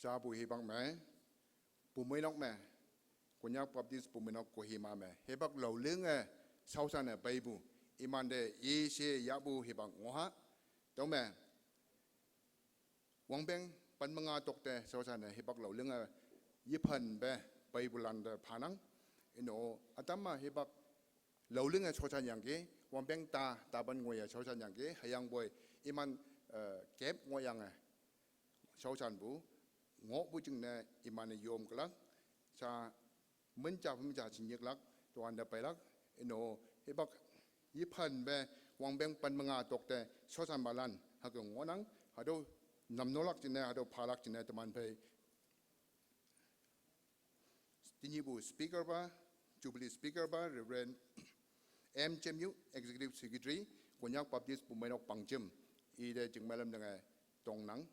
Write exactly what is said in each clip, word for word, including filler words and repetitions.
Chabu hibak me, Bumeinok me, Konyak Baptist Bumeinok Kohima me, hibak laolinge, shaoshan e peipu, imante, ishe yapu hibak ngoha, tüome, wangpeng pen menga tokte shaoshan e hibak laolinge, yephanpe, peipu lante phanang, ino, ütam me hibak laolinge shaoshan yangki, wangpeng ta, tapan ngoiye shaoshan yangki, hüyangpoi, iman, eh, kep ngohyange, shaoshanpu, ngohpu jingne iman-e yom külak, sha, min ja püm ja shinyiklak, towan te peilak, ino, hibak, yephanpe, wangpeng pen menga tokte, shaoshanpalan, hüke ngohnang, hatüo, namnolak jingne, hatüo phalak jingne, teman phei, tenyihpu speaker pa, Jubilee speaker pa, Reverend M Jemyu, Executive Secretary, Konyak Baptist Bumeinok Pangjem, ite jingmeilam tenge tongnang.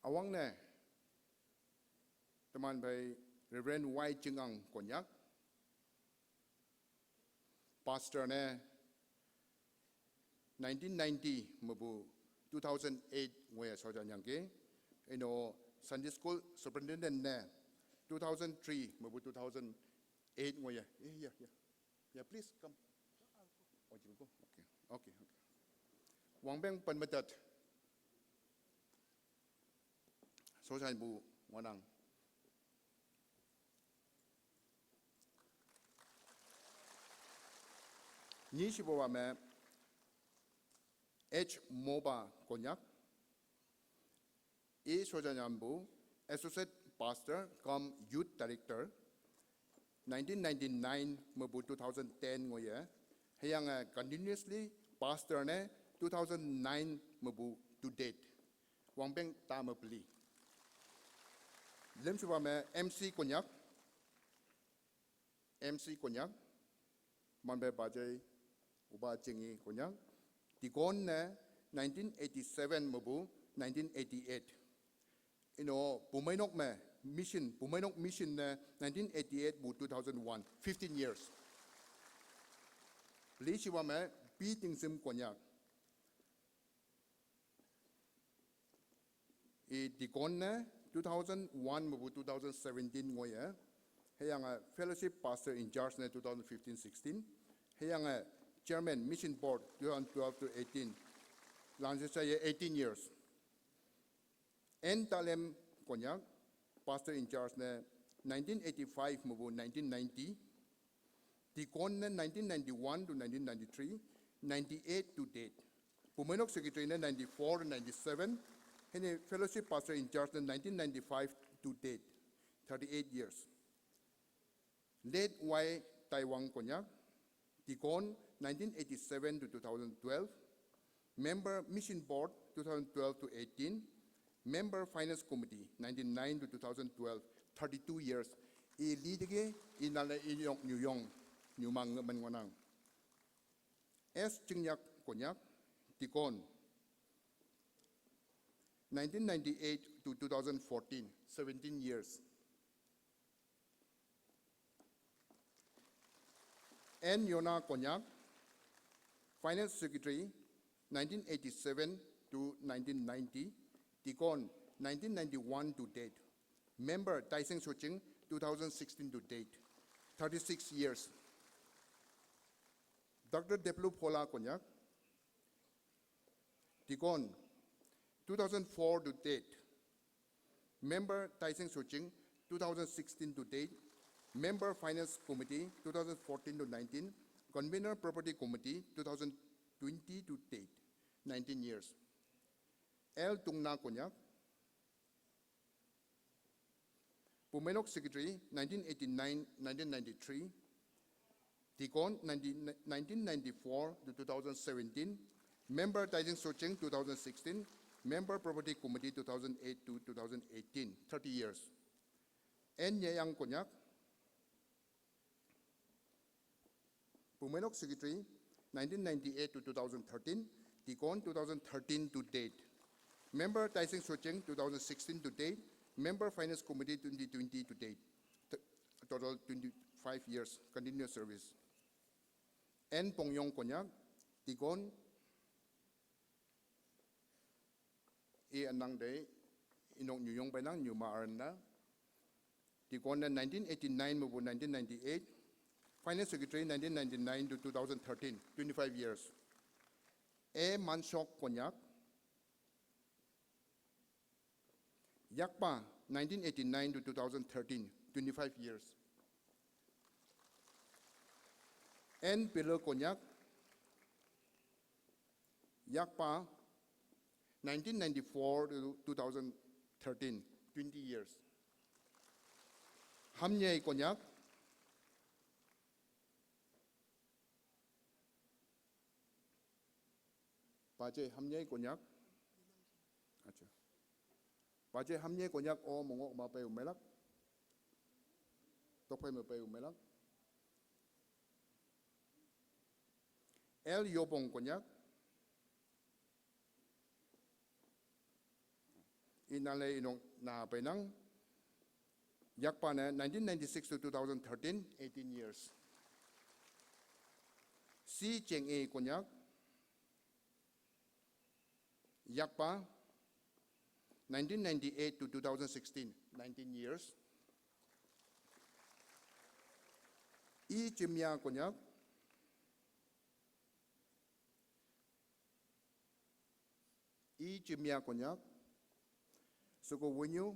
Üwangne, teman phei Reverend Y Jingang Konyak, Pastor ne nineteen ninety mepu two thousand eight ngoiye shaoshan yangki. Ino Sunday School Superintendent ne two thousand three mepu two thousand eight ngoiye. Yeah, yeah, yeah. Yeah, please come. Oh, you go. Okay, okay, okay. Wangpeng pen metat. Shaoshanpu ngohnang. Nyishipuwa me H Moba Konyak, i shaoshan yangpu Associate Pastor cum Youth Director, nineteen ninety-nine mepu two thousand ten ngoiye, hüyange continuously Pastor ne two thousand nine mepu to date. Wangpeng ta me peli. Lemshiwa me M C Konyak, M C Konyak, manpe Bajei, Upa Chingi Konyak, Deacon ne nineteen eighty-seven mepu nineteen eighty-eight. Ino Bumeinok me mission, Bumeinok mission ne nineteen eighty-eight pu two thousand one, fifteen years. Pelishiwa me P Tingsim Konyak. I Deacon ne two thousand one mepu two thousand seventeen ngoiye. Hüyange Fellowship Pastor in Charge ne two thousand fifteen sixteen. Hüyange Chairman Mission Board two thousand twelve to eighteen. Lanshe shaiye eighteen years. N Talem Konyak, Pastor in Charge ne nineteen eighty-five mepu nineteen ninety. Deacon ne nineteen ninety-one to nineteen ninety-three, ninety-eight to date. Bumeinok Secretary ne ninety-four to ninety-seven. Hüyange Fellowship Pastor in Charge ne nineteen ninety-five to date, thirty-eight years. Late Y Taiwang Konyak, Deacon nineteen eighty-seven to two thousand twelve, Member Mission Board two thousand twelve to eighteen, Member Finance Committee ninety-nine to two thousand twelve, thirty-two years. I liteki, i nale i yong nyu yong, nyu mang men ngohnang. S Chingnyak Konyak, Deacon, nineteen ninety-eight to two thousand fourteen, seventeen years. N Yona Konyak, Finance Secretary, nineteen eighty-seven to nineteen ninety, Deacon, nineteen ninety-one to date. Member Taiseng Soching, two thousand sixteen to date, thirty-six years. Doctor Deplu Phola Konyak, Deacon, two thousand four to date. Member Taiseng Soching, two thousand sixteen to date. Member Finance Committee, two thousand fourteen to nineteen. Convener Property Committee, two thousand twenty to date, nineteen years. L Tungna Konyak, Bumeinok Secretary, nineteen eighty-nine, nineteen ninety-three, Deacon, nineteen, nineteen ninety-four to two thousand seventeen, Member Taiseng Soching, two thousand sixteen, Member Property Committee, two thousand eight to two thousand eighteen, thirty years. N Nyayang Konyak, Bumeinok Secretary, nineteen ninety-eight to two thousand thirteen, Deacon two thousand thirteen to date. Member Taiseng Socheng two thousand sixteen to date, Member Finance Committee twenty twenty to date. T-, total twenty, five years continuous service. N Pongyong Konyak, deacon, i anang dei, inok nyuyong penang nyuma arna. Deacon na nineteen eighty-nine mabu nineteen ninety-eight. Finance Secretary nineteen ninety-nine to two thousand thirteen, twenty-five years. A Manshok Konyak, Yakpa, nineteen eighty-nine to two thousand thirteen, twenty-five years. N Pilo Konyak, Yakpa, nineteen ninety-four to two thousand thirteen, twenty years. Hamnyei Konyak, Paje Hamnyei Konyak. Acha. Paje Hamnyei Konyak o mongok ma pe umelak. Tokpe me pe umelak. L Yobong Konyak. Inale inong na penang. Yakpa ne nineteen ninety-six to two thousand thirteen, eighteen years. C Cheng A Konyak. Yakpa, nineteen ninety-eight to two thousand sixteen, nineteen years. I Chimya Konyak. I Chimya Konyak. Suko Winyu,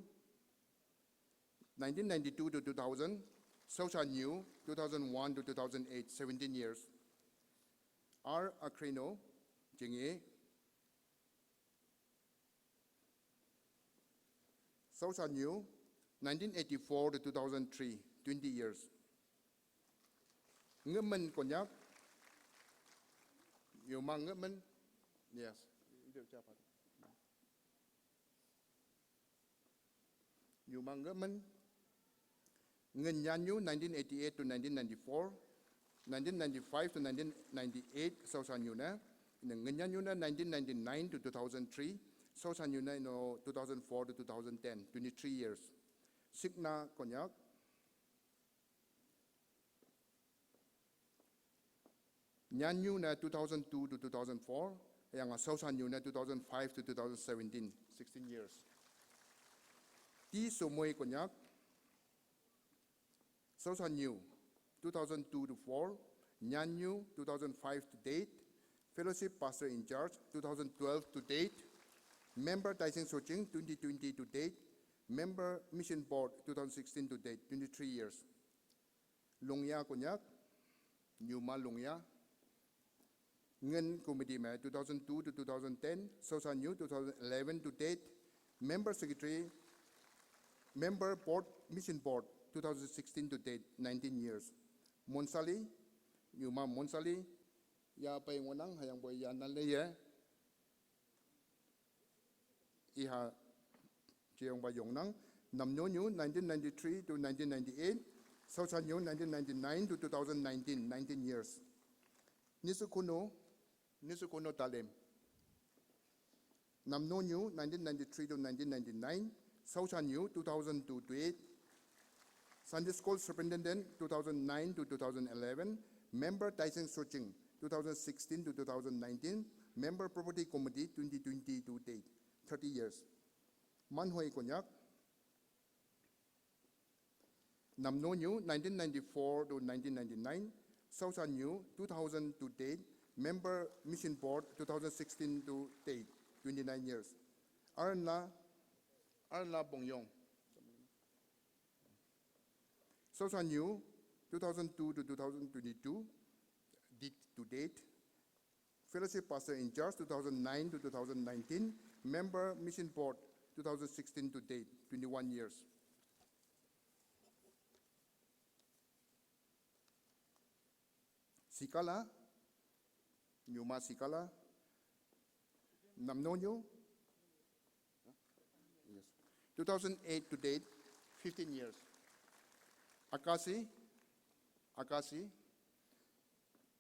nineteen ninety-two to two thousand. Sosa New, two thousand one to two thousand eight, seventeen years. R Akrino, Jingye. Sosa New, nineteen eighty-four to two thousand three, twenty years. Ngemen Konyak. Yuma Ngemen. Yes. Yuma Ngemen. Ngenyanyu, nineteen eighty-eight to nineteen ninety-four, nineteen ninety-five to nineteen ninety-eight, Sosa New na. Ngenyanyu na nineteen ninety-nine to two thousand three, Sosa New na ino two thousand four to two thousand ten, twenty-three years. Sikna Konyak. Nyanyu na two thousand two to two thousand four, yang Sosa New na two thousand five to two thousand seventeen, sixteen years. T Somoi Konyak, Sosa New, two thousand two to four, Nyanyu, two thousand five to date, Fellowship Pastor in Charge, two thousand twelve to date, member Taiseng Soching, twenty twenty to date, member Mission Board, two thousand sixteen to date, twenty-three years. Longya Konyak, Nyuma Longya, Ngen Committee me two thousand two to two thousand ten, Sosa New two thousand eleven to date, member secretary, member board, mission board, two thousand sixteen to date, nineteen years. Monsali, Nyuma Monsali, ya pai ngonang, hayang boy ya nan le ye. Iha Cheong Ba Yong Nang, Namno New nineteen ninety-three to nineteen ninety-eight, Sosa New nineteen ninety-nine to two thousand nineteen, nineteen years. Nisukuno, Nisukuno Talem. Namno New nineteen ninety-three to nineteen ninety-nine, Sosa New two thousand two to eight, Sunday School Superintendent two thousand nine to two thousand eleven, member Taiseng Soching two thousand sixteen to two thousand nineteen, member Property Committee twenty twenty to date, thirty years. Manhoi Konyak, Namno New nineteen ninety-four to nineteen ninety-nine, Sosa New two thousand to date, member Mission Board two thousand sixteen to date, twenty-nine years. Arna, Arna Bongyong, Sosa New two thousand two to two thousand twenty-two, date to date, Fellowship Pastor in Charge two thousand nine to two thousand nineteen, member Mission Board two thousand sixteen to date, twenty-one years. Sikala, Nyuma Sikala, Namno New, yes, two thousand eight to date, fifteen years. Akasi, Akasi,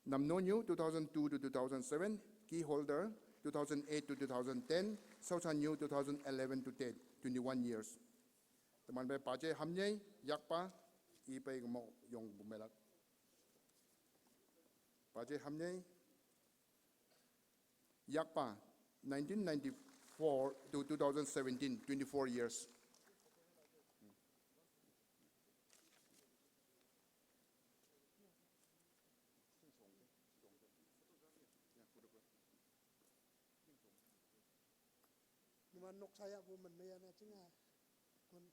Namno New two thousand two to two thousand seven, key holder two thousand eight to two thousand ten, Sosa New two thousand eleven to date, twenty-one years. Teman bai Paje Hamnyei, Yakpa, i pei kamo yong bumelak. Paje hamnyei, yakpa, nineteen ninety-four to two thousand seventeen, twenty-four years. Numan nok saya bu men meya na chinga. Kun.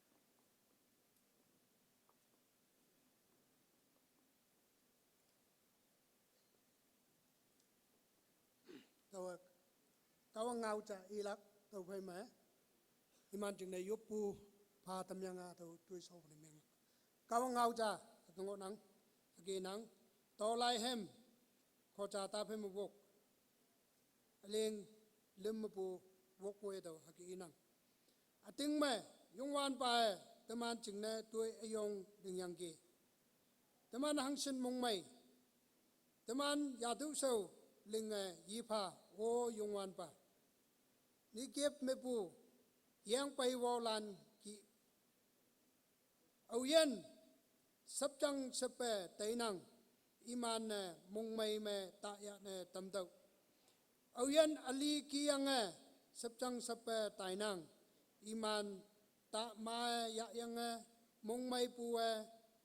Tawa, tawa ngau cha ilak, tau phai ma. Iman jing na yup pu pha tam yang a tau tui so ni meng. Kawa ngau cha, ka ngo nang, ka ki nang, to lai hem, ko cha ta phai ma wok. Aling lim ma pu wok ngoi tau, ha ki inang. Ating me, yung wan pa e, teman jing ne tui ayong ding yang ki. Teman hang shin mong mai. Teman ya du so ling e yi pha, o yung wan pa. Ni kep me pu, yang pai wo lan ki. Au yen, sap chang sap pe tai nang, iman ne mong mai me ta ya ne tam tau. Au yen ali ki yang e, sap chang sap pe tai nang, iman ta ma ya yang e, mong mai pu e,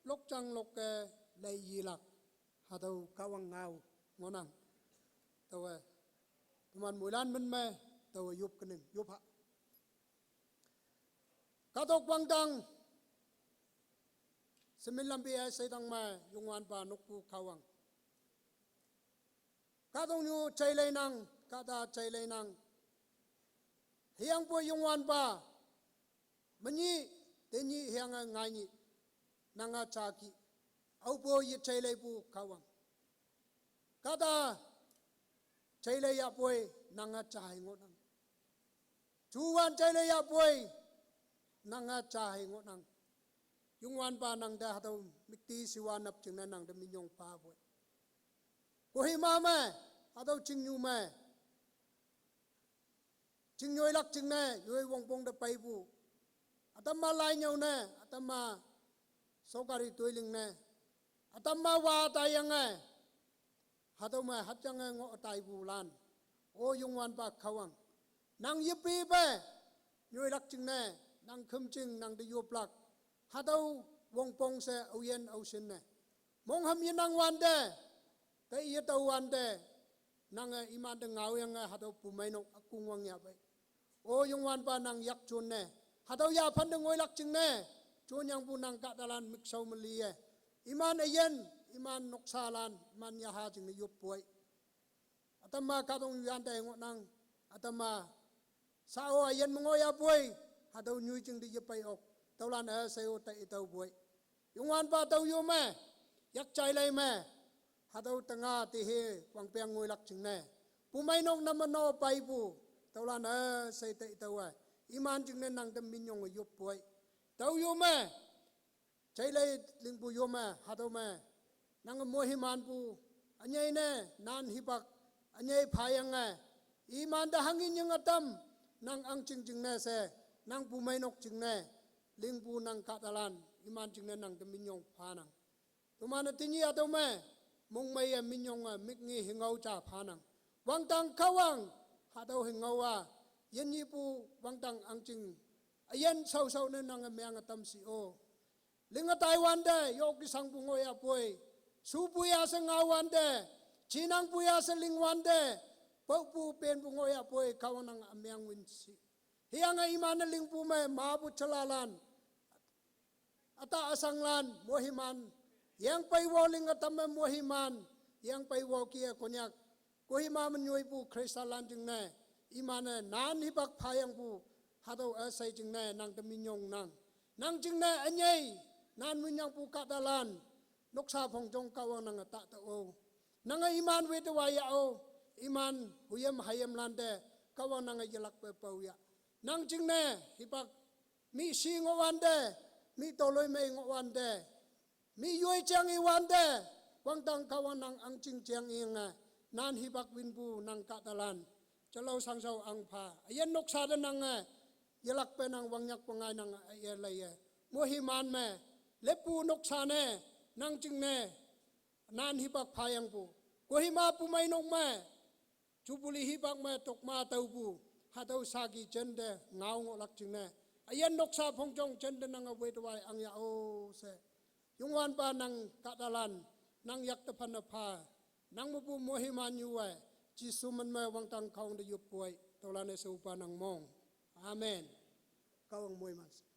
lok chang lok e, lai yi lak. Hatau kawang ngau, ngonang. Tau e, teman muilan men me, tau e yup kening, yup ha. Katok pangtang, semin lampi e seitang mai, yung wan pa nukpu kawang. Katong nyu chai lei nang, kata chai lei nang. Hiang po yung wan pa, menyi, tenyi hiang a ngai nyi, nang a chaki. Au po ye chai lei pu kawang. Kata chai lei ya poi, nang a chai ngonang. Chuwan chai le ya poi, nang a cha hei ngo nang. Yung wan pa nang da hatau mikti siwa nap ching na nang da minyong pa poi. Ko hi ma me, hatau ching nyu me. Ching nyoi lak ching ne, yoi wong pong da pai pu. Atam ma lai nyau ne, atam ma sokari tuiling ne. Atam ma wa ta yang e. Hatau ma hat yang e ngo tai pu lan. O yung wan pa kawang. Nang yepi pe. Nyoi lak ching ne. Nang khum ching, nang de yup lak. Hatau wong pong se au yen au sin ne. Mong ham ye nang wan de. Te ye tau wan de. Nang e iman de ngau yang e hatau pu mai nok akung wang ya bai. O yung wan pa nang yak chun ne. Hatau ya phan de ngoi lak ching ne. Chun yang pu nang ka dalan mik sau meli e. Iman e yen, iman nok sa lan, iman ya ha ching ne yup poi. Atam ma katong yan te ngo nang, atam ma sa o a yen mengo ya poi, hatau nyui ching de ye pai ok. Tau lan e sai o te itau poi. Yung wan pa tau yo me, yak chai lei me. Hatau tanga ti he, wang piang ngoi lak ching ne. Pu mai nok nam no pai pu. Tau lan e sai te tau e. Iman ching ne nang tem minyong yup poi. Tau yo me. Chai lei ling pu yo me, hatau me. Nang mo hi man pu. Anyai ne, nan hi pak. Anyai pha yang e. Iman da hangin yang atam. Nang ang ching ching ne se. Nang pu mai nok ching ne. Ling pu nang ka dalan. Iman ching ne nang tem minyong pa nang. Tuman a tinyi atau me, mong mai a minyong a mik ngi hingau cha phanang. Wangtang kawang, hatau hingau a, yen yi pu wangtang angching, a yen sau sau ne nang a meang a tam si o. Ling a tai wan de, yok ki sang pu ngoi a poi. Su pu ya se ngau wan de, chinang pu ya se ling wan de, pau pu pen pu ngoi a poi, kawang nang a meang win si. Hiang a iman a ling pu me, ma pu chalalan. Ata asang lan, mohiman. Yang pai wo ling atam me mohiman. Yang pai wo ki e konyak. Kohima menyoi pu Krista lan jing ne. Iman e nan hi bak pha yang pu. Hatau e sai jing ne, nang te minyong nang. Nang jing ne anyai. Nan minyong pu kata lan. Noksa phong jong kawang nang ata ta o. Nang a iman we te wa ya o. Iman huyem hayem lan te. Kawang nang a yelak pe pau ya. Nang jing ne, hi bak Mi si ngo wan de, mi toloi mei ngo wan de, mi yoi chiang i wan de, wang tang ka wan nang ang ching chiang i nga, nan hi bak win bu nang ka talan. Chalau sang sau ang pha, a yen nok sa de nang nga, yelak pe nang wang nyak pa ngai nang a ye lai ye. Mo hi man me, Lepu noksa ne, nang jingne, nan hipak phayangpu. Kohima pumeinok me, Jubilee hipak me tokma tüopu, hatüo saki jente ngao ngohlak jingne, üyin noksa phongjong jente nange weitewai angya o she. Youngwanpa nang kahtalan, nang yakte phanne pha, nang mepu moiman nyuwe, Jesu min me wangdang Kahwang te yoppoi, tüolan-e shepupa nang mong. Amen. Kahwang moiman she.